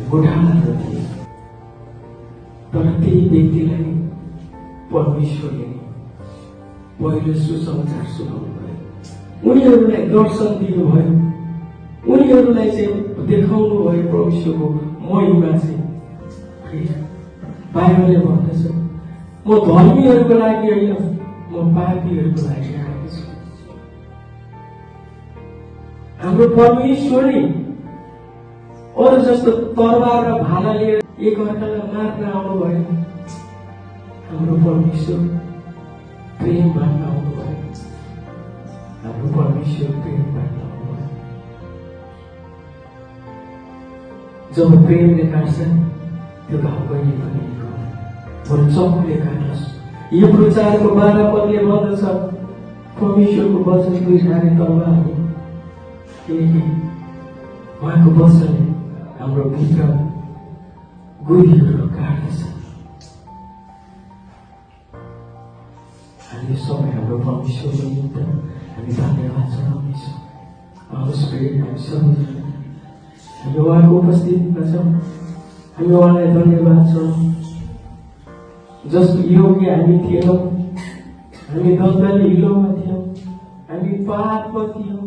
गोठालाहरू थिए। तर त्यही व्यक्तिलाई परमेश्वरले पहिलो सुसमाचार सुनाउनु भयो। उनीहरूलाई दर्शन दिनुभयो। उनीहरूलाई चाहिँ देखाउनु भयो परमेश्वरको महिमा चाहिँ। बाइबलले भन्दछ, म धर्मीहरूको लागि होइन, म पापीहरूको लागि आएको छु। हाम्रो परमेश्वरले अरू जस्तो तरबार र भाला लिएर एकअर्कालाई मार्न आउनु भयो। हाम्रो परमेश्वर प्रेम बाँड्न आउनु भयो। हाम्रो परमेश्वर प्रेम बाँड्न आउनु भयो। जब प्रेमले काट्छ त्यो घाउ कहिले पनि बरु चौकले काट्नुहोस्। हिब्रू 4:12 पदले भन्दछ, परमेश्वरको वचन दुई धारे तलवार हो, किनकि उहाँको वचनले हाम्रो भित्र गुदीहरू काट्दछ। हामी समय हाम्रो परमेश्वरको निम्ति हामी धन्यवाद चढाउनेछौँ। आउनुहोस् प्रिय, हामी सबैजना हामी उहाँको उपस्थितिमा छौँ। हामी उहाँलाई धन्यवाद चढाउँ। जसको योग्य हामी थिएनौँ, हामी दलदल हिलोमा थियौँ, हामी पापमा थियौँ,